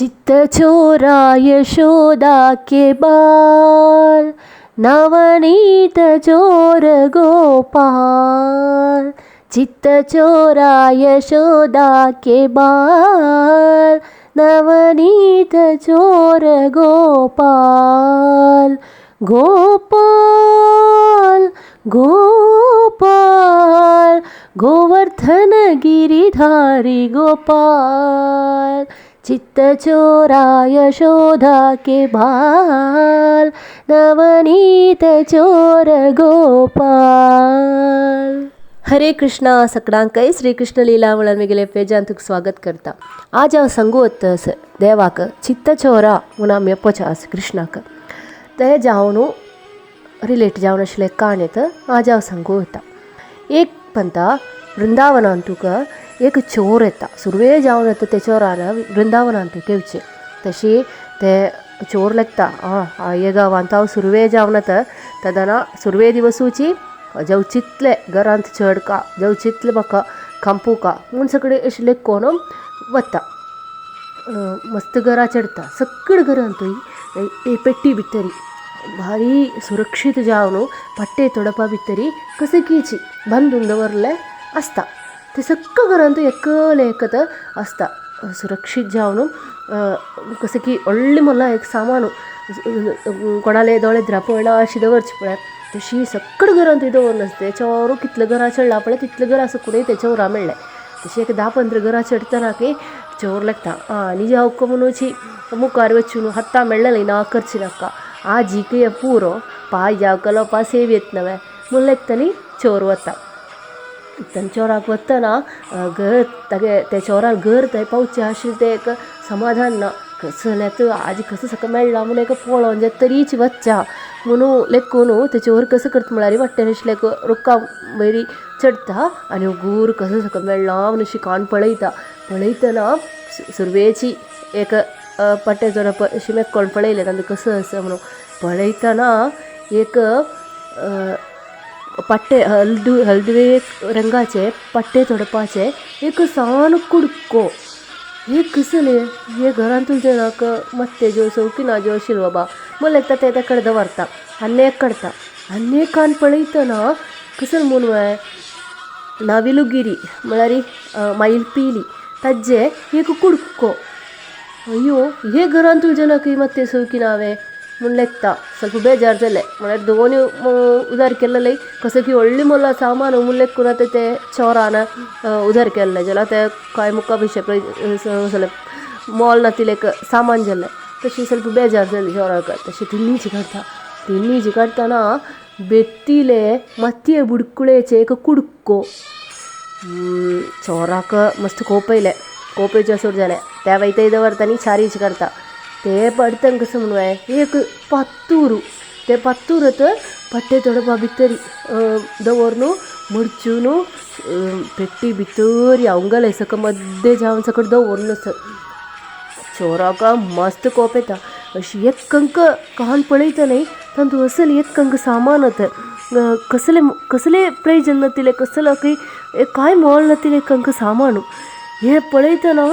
चित्त चोरा यशोदा के बाल, नवनीत चोर गोपाल। चित्त चोरा यशोदा के बाल, नवनीत चोर गोपाल। गोपाल गोपाल गोवर्धन गिरिधारी गोपाल। चित्त चोरा यशोदा के बाल, नवनीत चोर गोपाल। हरे कृष्णा सकडांकय श्रीकृष्ण लीला म्हणून मेगेले पेजान तुका स्वागत करता. आज हांव सांगू वता देवाक चित्तचोरा म्हूण आमी अपोच आसा कृष्णाक, ते जावन रिलेट जावन आशिल्ले काणी आज हांव सांगू वता. एक पंता वृंदावनान तुका एक चोर येता. सुरवे जावन येता ते चोरान वृंदावनान तुका येवचें. तशी ते चोर लागता हे गांवांत हांव सुरवे जावन येता तेदना सुरवे दिवसूची जावचितले घरांत चडका जावचितले म्हाका खांपुका म्हूण सगळे अशें लेखून वता. मस्त घरां चडता सगळे घरांतूय पेटी भितरी भारी सुरक्षीत जावन पट्टे तोडपा भितरी कसकीची बांदून दवरले आसता. ते सगळे घरांत एकले एकत आसता सुरक्षीत जावन. कसं की व्हडलें म्हणल्यार एक सामान कोणाले दोळे द्रापयना अशें दवरचें पळय तशी सगळे घरांत दवरून आसता. तेच्यावर कितले घरां चडला पळय तितले घरां सुकूनय ते चोरां मेळ्ळे. तशें एक 10-15 घरां चडटना की चोर लागता आनी जावंक म्हणूची मुखार वचून हत्ता मेळ्ळें ना करचें नाका आजीक हे पुरो पाय जावकलो पा सेव येत नवें म्हूण लागतली चोर वता. तेन्ना चोराक वतना घर तागे ते चोराक घर थंय पावचें आशिल्लें तें एक समाधान ना. कसं जाल्यार तर आज कसं सकाळ मेळ्ळा म्हूण एक पळोवन जाता तरीच वच्चा म्हणून लेखून ते चोर कसो करता म्हळ्यार वाटेर आशिल्लें एक रुखा वयरी चडटा आनी गूर कसो सकाळ मेळ्ळा म्हूण अशी कान पळयता. पळयतना सुरवेची एक पट्टे जोडप अशी मेकोण पळयलें तांकां कसो आसा म्हणून पळयतना एक पट्टे हळदुवे रंगाचे पट्टे तोडपाचे एक सान कुडको. हे कसलें हे घरांतूच जणांक मत्ते ज्यो चौकी ना ज्यो आशिल्लो बाबा म्हूण लागता ते तेकडे दवरता आनी एक काडटा आनी एक कान पळयतना कसलें म्हूण नाविलुगिरी म्हळ्यार मायलपिली ताजे एक कुडको. अय्यो हे घरांतूच जणांक मत्ते चौकी नावे म्हूण लेखता. ಸ್ವಲ್ಪ ಬೇಜಾರು जालें म्हळ्यार दोन उदार केल्ले कसं की व्हडलें मोला सामान म्हूण लेखून आतां ते चोरान उदार केल्लें जाल्यार ते कांय मुखार पयशे मोल नातिल्लें एक सामान जालें. तशी ಸ್ವಲ್ಪ बेजार जाली चोराक. तशें तिन्नीची काडटा तिन्नीची काडटना बेत्तिले मातये बुडकुळेचे एक कुडको. चोराक मस्त कोप येयलें. कोप येवचें सोड जालें त्या वयता दवरता आनी चारीच काडटा ते पडटन कसं म्हणूं एक पात्तूर. ते पात्तूर पट्टे तोडपा भितरी दवरून मडचून पेट्टी भितर हांव सगळें मद्दे जावन सगळें दवरून आसा. चोराक मस्त कोप येता. अशी एक अंक कान पळयता न्हय तातूंत असलें एक अंक सामान वता कसलें कसलें प्रयोजन नातिल्लें कसलें कांय मोल नातिल्लें एक अंक सामान हें पळयतना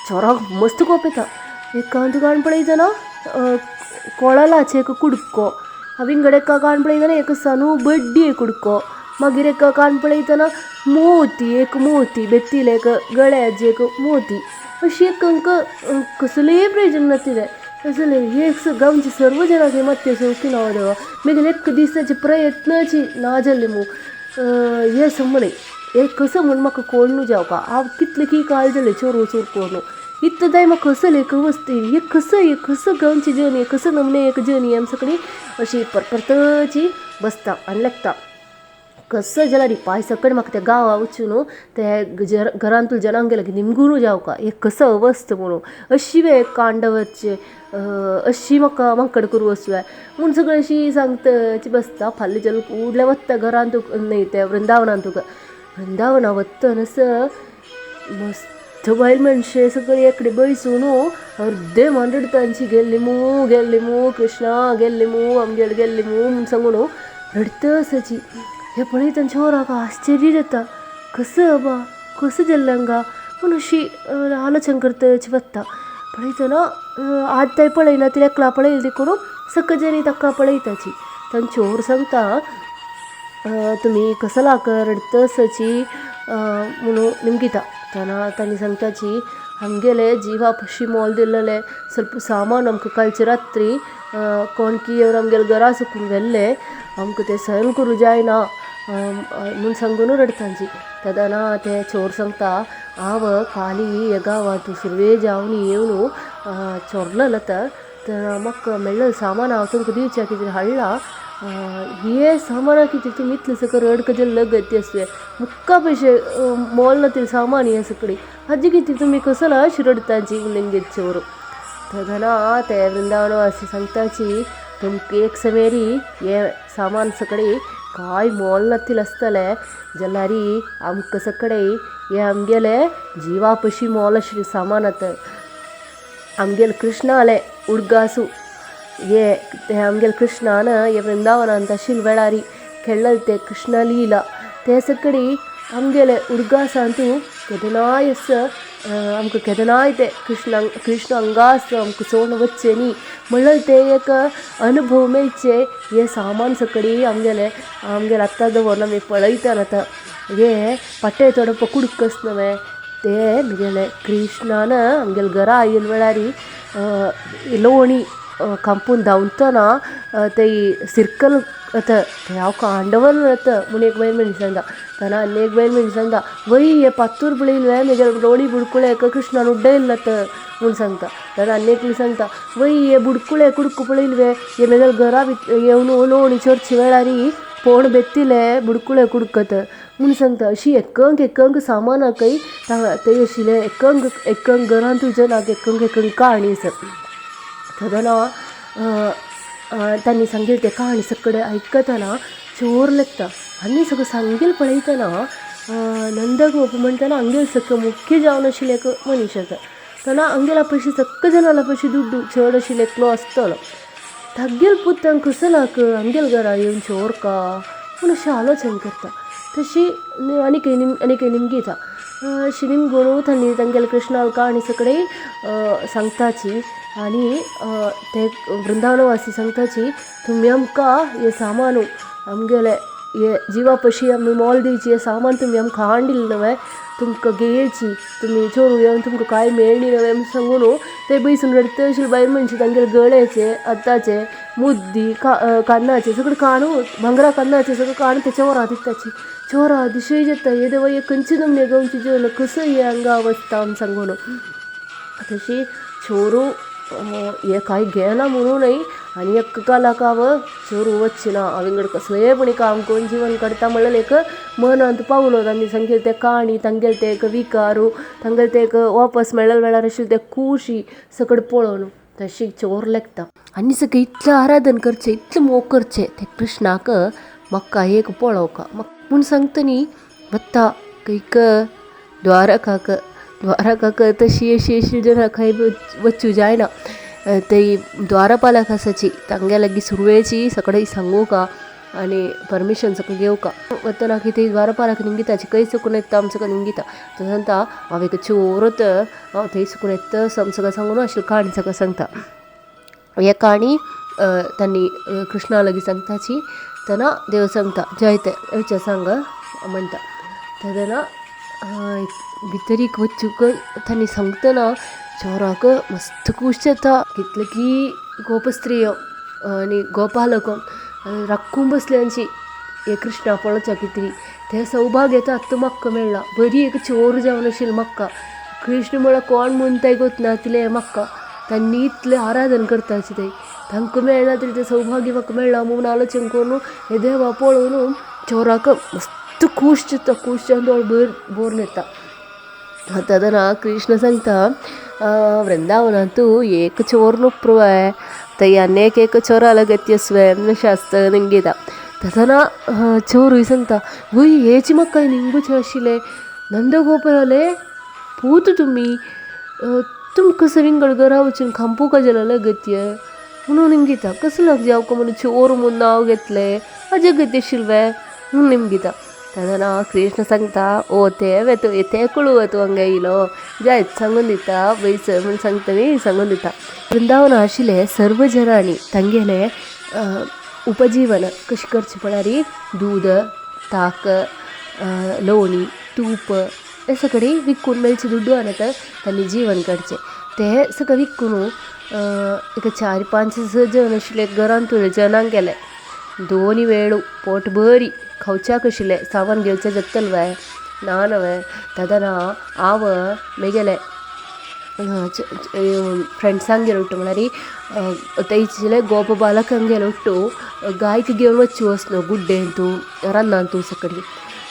चोराक मस्त कोप येता. एक कान कान पळयतना कोळलाचें एक कुडको, विंगड एका कान पळयतना एक सनू बड्डी एक कुडको, मागीर एका कान पळयतना मोती एक मोती बेत्तिले एक गळ्याचें एक मोती. अशी एक अंक कसलेंय प्रयोजन नातिल्लें असलें हे गांवचे सर्व जणांक मातयें चौकी नांव देवा मागीर एक दिसाचे प्रयत्नाची ना जाल्ले मू हे समणे हे कसं म्हूण म्हाका कोण जावपा हांव कितले की काळ जालें चोर चोर कोण इतलें दाय म्हाका कसलें एक वस्ती हे कसं हे कसं गांवची जनी कसं नमने एक जनी आम सगळी अशी परपरतची बसता आनी लागता. कसं जाल्यार पांय सकट म्हाका त्या गांवा वचून ते घरांतूल जनांक गेले की निमगुनू जावका हे कसं अवस्थ म्हणून अशी वे कांडवरचे अशी म्हाका माकड करूं वसवे म्हूण सगळें अशी सांगता बसता. फाल्यां जल उडले वता घरांत न्हय ते वृंदावनान तुका वृंदावना वतना मस्त बायल मनशे सगळी एकडे बैसून अर्दे मान रडटा गेल्ली मू गेल्ली मू कृष्णा गेल्ली मू आमगेर गेल्ली मू म्हूण सांगून रडटा आसाची. हें पळयत चोराक आश्चर्य जाता कसं बाबा कसं जाल्लें हांगा पूण अशी आलोचन करता वता पळयतना आज ते पळयना ती एकला पळयली देखून सगळे ताका पळयताची. तांचे चोर सांगता तुमी कसलाक रडतसची म्हणून निमगिता. तेन्ना तांणी सांगताची आमगेले जिवा पशी मोल दिल्लेले ಸ್ವಲ್ಪ सामान आमकां कालचे रात्री कोण की येवन आमगेले घरा सुकून व्हेल्ले, आमकां ते सहन करूं जायना म्हूण सांगून रडटाची. तेन्ना ते चोर सांगता हांव काली हे गांवांत सुरवे जावन येवन चोरलेलें तर म्हाका मेळ्ळें सामान हांव तुमकां दिवच्या कितें हाडलां, हे सामाना कितें तुमी इतलें सगळें रडकजें लगत्य आसलें मुक्का पयशे मोल नातिल्लें सामान हें सगळें हाजे कितें तुमी कसला अशी रडटाची म्हणून चोर. तेन्ना ते वृंदावनवासी सांगताची तुमकां एक समेरी हे सामान सगळें कांय मोल नातिल्लें आसतलें जाल्यार आमकां सगळें हे आमगेले जिवा पशी मोल आशिल्लें सामान आतां आमगेले कृष्णाले उडगासू हे ते आमगेले कृष्णान हे वृंदावनांत आशिल्ले वेळारी खेळ्ळें ते कृष्ण लिला ते सगळी आमगेले उडगासांतू केदनाय असो आमकां केदनाय ते कृष्ण कृष्ण हांगा आमकां सोडून वच्चे न्ही म्हणल्यार ते एक अनुभव मेळचे हे सामान सगळी आमगेले आमगेले आत्तां दवरला आमी पळयतात आतां हे पाटे थोडो कुडकस न्हय ते म्हगेले कृष्णान आमगेले घरा आयिल्ले वेळारी लोणी कांपून धांवतना ते सिरकल आतां ते हांव कांडवर येता म्हूण एक बायल मनीस सांगता. तेन्ना आनी एक बायल मनीस सांगता वय हे पातूर पळयलें म्हगेले लोणी बुडकुले कृष्णान उड्डयल्लें आतां म्हूण सांगता. तेन्ना आनी एकली सांगता वय हे बुडकुले कुडको पळयले हे म्हगेले घरा येवन लोणी चोरचे वेळारी पोण बेतिले बुडकुले कुडकत म्हूण सांगता. अशी एकंक एकंक सामानाकय थंय आशिल्ले एकंक एकंक घरांत जनाक एकंक एकंक काणी आसा. तेन्ना तांणी सांगिल्लें तें काणी सगळें आयकतना चोर लागता आनी सगळें सांगील पळयतना नंदगोप म्हणटना हांगेर सगळें मुख्य जावन आशिल्लें एक मनीस आसा. तेन्ना हांगेल्या पयशे सगळे जाणां पयशे दुड्डू चड आशिल्लो एकलो आसतलो. तागेल पुतान कसलाक आमगेल्या घरा येवन चोरका म्हूण अशें आलोचन करता. तशी आनीक आनीक निमगिता अशी निमगून तांणी तांगेले कृष्णाल काणी सगळी सांगताची आनी ते वृंदावनवासी सांगताची तुमी आमकां हें सामान आमगेले हे जिवा पशी आमी मोल दिवची हें सामान तुमी आमकां हाडून दिलें न्हय तुमकां घेयची तुमी चोरू येवन तुमकां कांय मेळ्ळी न्हय म्हूण सांगून ते बैसून रडत आशिल्ले बायल मनशां तांगेले गळ्याचे हाताचे मुद्दी कानाचे सगळें काणू भांगरा कानाचे सगळें काण ते चोरा दिताची. चोरा दिशय जाता हे देवा हे खंयचे नमने गांवचे जेवण कसो हे हांगा वचता म्हूण सांगून. तशी चोरू हे कांय घेना म्हणून न्हय आनी एक कलाक हांव चोरू वच्ची ना हांव विंगड कसलेय पूण काम करून जिवन काडटा म्हणलें एक मनांत पावलो. तांणी सांगिल्लें तें काणी तांगेले ते एक विकारू तांगेले ते एक वापस मेळ्ळे वेळार आशिल्ले ते खुशी सगळें पळोवन तशी चोर लागता. आनी सगळें इतलें आराधन करचें इतलें मोग करचें ते कृष्णाक म्हाका एक पळोवका म्हूण सांगता न्ही वता एक द्वारकाक द्वारकाक तशी अशी अशी जनां खंय वचूं जायना. ते द्वारपालक आसाची तांगे लागीं सुरवेची सगळें सांगूका आनी परमिशन सगळें घेवका. वतना कितें द्वारपालक निमगिताची खंय चुकून येता आमकां निमगिता. तो सांगता हांव एक चोरत हांव थंय चुकून येता सगळें सांगून अशी काणी सगळें सांगता. हे काणी तांणी कृष्णा लागीं सांगताची तेन्ना देव सांगता जय ते येवचें सांग म्हणटा. तेन्ना भितर एक वचूंक तांणी सांगतना चोराक मस्त खूश जाता. कितले की गोपस्त्रियो आनी गोपालक राखून बसल्यांची हे कृष्णा पळोवच्या कितें तें सौभाग्य आतां म्हाका मेळ्ळां बरी एक चोर जावन आशिल्लें म्हाका कृष्ण म्हळ्यार कोण म्हूण तें गोतना म्हाका तांणी इतलें आराधन करताची ते तांकां मेळना तरी तें सौभाग्य म्हाका मेळ्ळां म्हूण आलोचन करून हे देवा पळोवन चोराक मस्त खूश जाता. खूश जावन दोळे भर भरून येता. तेन्ना कृष्ण सांगता वृंदावनांतू एक चोर नुप्रुवे थंय आनी एक चोरा लगत्य शास्त्र निमगिता. तेन्ना चोरूय सांगता वय हेची म्हाका निमगुचें आशिल्लें नंदगोपाले पूत तुमी तुमकां कसो विंगड घरा वचून खांपू काजला लगत्य म्हणून निमगिता. कसो जावं म्हणून चोर म्हूण नांव घेतलें अजगत्य आशिल्लें म्हणून निमगिता. तेन्ना कृष्ण सांगता ओ ते वे तूं ते कुळू तूं हांगा येयलो जायत सांगून दिता वयसर म्हूण सांगता न्ही सांगून दिता. वृंदावन आशिल्ले सर्व जनांनी तांगेले उपजीवन कशें करचें म्हळ्यार दूद, ताक, लोणी, तूप हे सगळें विकून मेळचे दुड्डू हाडत तांणी जीवन काडचें. ते सगळें विकून एक चार पांच स जण आशिल्ले घरांत जनांक गेले दोनी वेळू पोट बरी खावच्याक आशिल्लें सामान घेवचें जातलें वे ना न्हय तेदना हांव म्हगेलें फ्रेंड्सांगेर उट्ट म्हळ्यार थंयसरले गोप बालकांगेर उट्टू गायक घेवन वच्चू वचना गुड्डेंतू रानांतू सगळीं.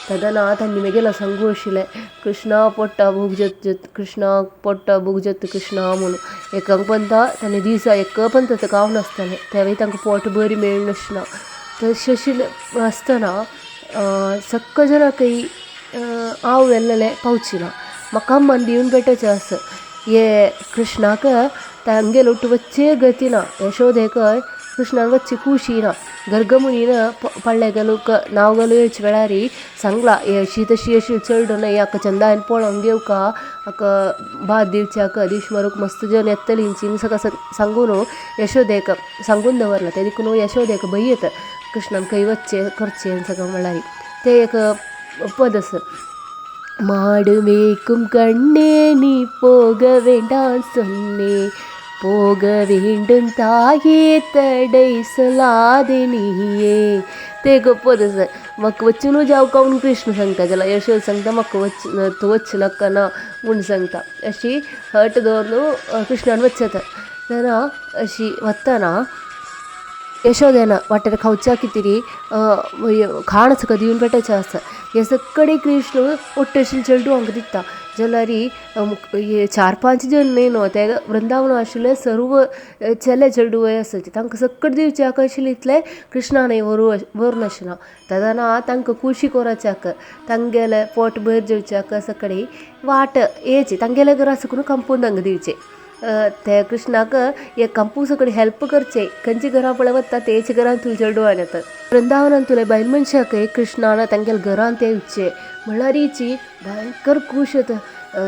तेदना तांणी म्हगेलो सांगू आशिल्लें कृष्णा पोट्टा भूक जत कृष्णा पोट्टा भूक जत कृष्णा म्हणून एकांक पंता तांणी दिसा एक पंत खावं नासतालें तेवूय तांकां पोट बरी मेळनासना. तशें आशिल्लें आसतना सक्क जनांकय हांव व्हेल्लेलें पावची ना म्हाका मन दिवन पेटोवचें आसा हे कृष्णाक तांगेर उठ वच्चे गती ना यशोदेकय कृष्णान वच्ची खुशी ना. गर्गमुनीन पळ्ळे नांव घालू येवचे वेळार सांगला अशी तशी अशी चेडूं न्हय हाका चंदायन पळोवन घेवका हाका भात दिवच्याक दीश मारूंक मस्त जन येतली इंची सगळं सांगून यशोदेक सांगून दवरला. ते देखून यशोदेक भंय येता कृष्णान खंय वच्चें करचें सगळें म्हणल्यार तें एक पद आसा. माடு மேய்க்கும் கண்ணே நீ போக வேண்டாம் சொன்னே போக வேண்டும் தாயே தடை சொல்லாதே நீயே. ते एक पद आसा. म्हाका वचून जावका म्हूण कृष्ण सांगता जाल्यार यशोद सांगता म्हाका वच तूं वच नाका ना म्हूण सांगता. अशी हट दवरून कृष्णान वचता तेन्ना अशी वतना यशोदेन वाटेर खावच्याक कितें खाण सगळें दिवन पेटोवचें आसा. हे सगळे कृष्ण ओट्टेशील चेडवांक दिता जाल्यार हे चार पांच जण न्हय न्हू ते वृंदावन आशिल्ले सर्व चेले चेडूं आसा तांकां सगळें दिवच्याक आशिल्लें इतलें कृष्णान व्हरून आशिल्लो. तेन्ना तांकां खुशी कोराच्याक तांगेलें पोट भर जेवच्याक सगळीं वाट येची तांगेल्या घरा सकून कंपून तांकां दिवचें. ते कृष्णाक हे कंपू सगळें हेल्प करचें खंयच्या घरा पळय वता तेच घरांत तुजें चेडवान येता. वृंदावनांतुले बायल मनशाकय कृष्णान तांगेल्या घरांत येवचें म्हणल्यारीची भयंकर खूश जाता.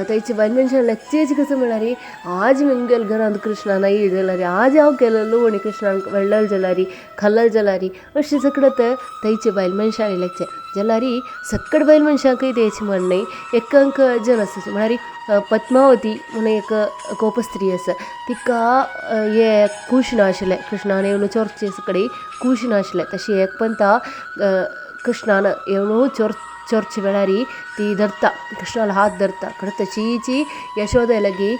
थंयची बायल मनशां लेगचेच कसो म्हळ्यार आज म्हगेल्या घरांत कृष्णान येयले जाल्यार आज हांव केलें लोणी कृष्णान व्हडलें जाल्यार खाल्लें जाल्यार अशें सगळें ते थंयचे बायल मनशांनी लेगचें जाल्यार सकट बायल मनशांकय तेच म्हण न्हय एकांक जन आसा म्हळ्यार पद्मावती म्हूण एक गोपस्त्री आसा तिका हे खूश नाशिल्लें कृष्णान येवन चोरचे सगळी खूश नाशिल्लें. तशें एक पंता कृष्णान येवन चोरचे वेळार ती धरता कृष्णालो हात धरता तशीची यशोदे लागीं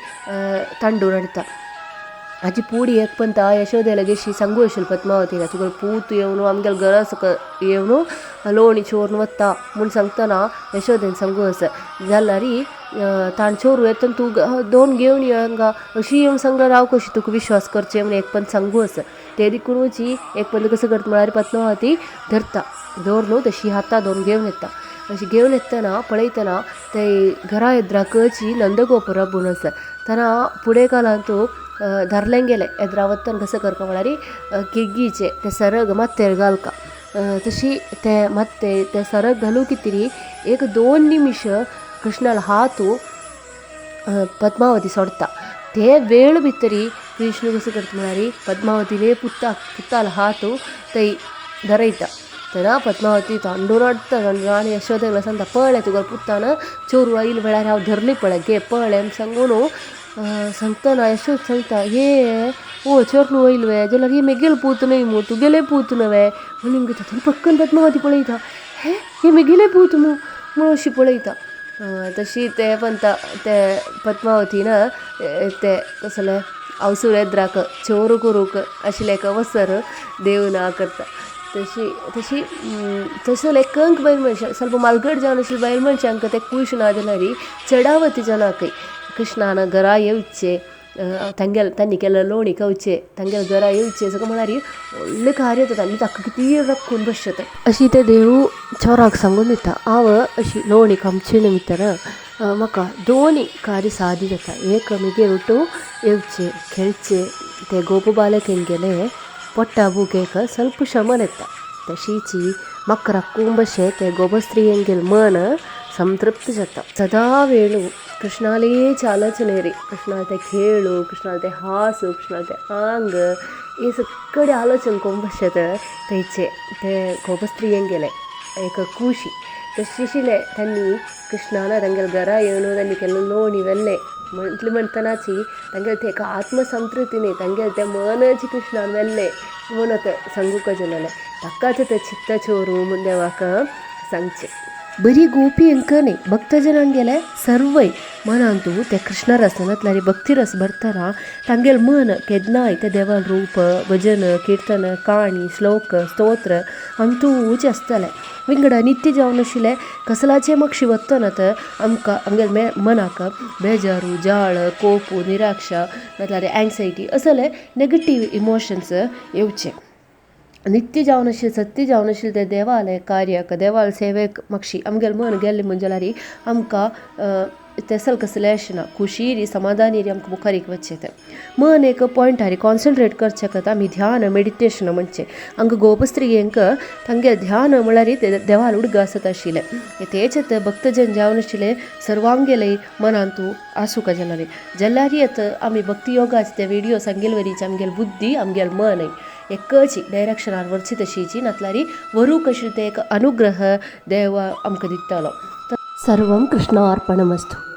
तांडूर हाडटा. हाजी पुडी एक पंता यशोदे लागीं अशी सांगू आशिल्ली पद्मावतीक तुगेलो पूत येवन आमगेल्या घरा सक येवन लोणी चोरून वता म्हूण सांगतना यशोदेन सांगू आसा जाल्यार ताणें चोरू येता तूं दोन घेवन यो हांगा अशी येवन सांगल्यार हांव कशी तुका विश्वास करचें म्हूण एक पंत सांगू आसा. ते देखूनची एक पंत कसो करता म्हळ्यार पद्मावती धरता दवर तशी हाता दोन घेवन येता. अशी घेवन येतना पळयतना ते घरा एद्राकची नंदगोपुरा म्हूण आसा. तेन्ना फुडें काळांत धरलें गेलें एद्रा वतना कसो करता म्हळ्यार केगीचें तें सरग माथ्यार घालता. तशी ते मात्ते ते सरग घालूं कितें एक दोन निमिश कृष्णालो हात पद्मावती सोडटा. ते वेळ भितरी कृष्ण कसो करता म्हळ्यार पद्मावतीले पुतालो हात थंय धरयता. तेन्ना पद्मावती तांडूर रडटा आनी यशोदेक सांगता पळय तुगेलो पुतान चोरू आयलो वेळार हांव धरली पळय घे पळय म्हूण सांगून सांगतना यशोद सांगता हे ओ चोरून वयलो वे जाल्यार हे म्हगेलो पूत न्हय मू तुगेले पूत न्हय म्हणून घेता. पक्कन पद्मावती पळयता हे हे म्हगेले पूत मू म्हूण अशी पळयता. तशी ते पंता ते पद्मावतीन ते कसले हांव सुरेंद्राक चोरू करूंक आशिल्लें एक अवसर देव ना करता. तशी तशी तसो लेखक बायल मनशां ಸ್ವಲ್ಪ मलगड जावन आशिल्ले बायल मनशांक ते खूश ना जाल्यार चडावत जनाकय कृष्णान घरा येवचें तांगेले तांणी केल्ले लोणी खावचें तांगेले घरा येवचें सगळें म्हळ्यार व्हडलें कार्य जाता आनी ताका कितें राखून बसता. अशी ते देव चोराक सांगून दिता हांव अशी लोणी खावचे निमित्तान म्हाका दोनी कार्य साध्य जाता. एक म्हगेर उठून येवचें खेळचें ते गोप बालक गेले पोट्टा भुकेक ಸ್ವಲ್ಪ शमन येता. तशीची म्हाका राखून बशे ते गोपस्त्रियेंगेल मन संतृप्त जाता. सदा वेळू कृष्णालेच आलोचने रे, कृष्णाल ते खेळू, कृष्णाल ते हासू, कृष्णाल ते आंग, हे सगळे आलोचन कोण बशेत थंयचे ते गोपस्त्रियेंगेले एक खुशी. तशिशिले तांणी कृष्णान तांगेले घरा येवन तांणी केन्ना लोणी व्हेल्ले म्हटलें म्हणटनाची तांगेले ते एक आत्मसंतृप्ती न्ही, तांगेले ते मनच कृष्णान व्हेल्ले म्हणत सांगूंक जालेलें. ताकाच ते चित्तचोरू म्हूण देवाक सांगचें. बरी गोपी अंक न्ही, भक्तजनांगेले सर्वय मनांतू ते कृष्ण रस नातल्यार भक्ती रस भरतना तांगेले मन केन्नाय ते देवाल रूप, भजन, किर्तन, काणी, श्लोक, स्तोत्र अंतूच आसतलें. विंगड नित्य जावन आशिल्लें कसलाचे मक्षी वतना तर आमकां आमगेले मनाक बेजारू, जाळ, कोप, निराक्षा नातल्यार एन्सायटी असले नेगेटीव इमोशन्स येवचे. नित्य जावन आशिल्लें सत्य जावन आशिल्लें ते देवाले कार्याक, देवाले सेवेक मातशी आमगेलें मन गेल्लें म्हण जाल्यार आमकां तेसल कसलें आसना, खुशी री समाधानी री आमकां मुखार एक वचचें. तें मन एक पॉयंटार कॉन्सन्ट्रेट करचें खातीर आमी ध्यान मेडिटेशन म्हणचें. हांगा गोपस्त्रियेंक तांगेलें ध्यान म्हळ्यार देवाल उडगास आसत आशिल्लें. तेच भक्तजन जावन आशिल्ले सर्वांगेले मनांतू आसूंक जाल्यार जाल्यार आतां आमी भक्ती योगाचे ते विडियो सांगेले वरीच आमगेले बुद्धी आमगेले मन एकच डायरेक्शनार व्हरची तशीची नातल्यार व्हरूंक कशें ते एक अनुग्रह देव आमकां दितलो. सर्वं कृष्णार्पणमस्तु.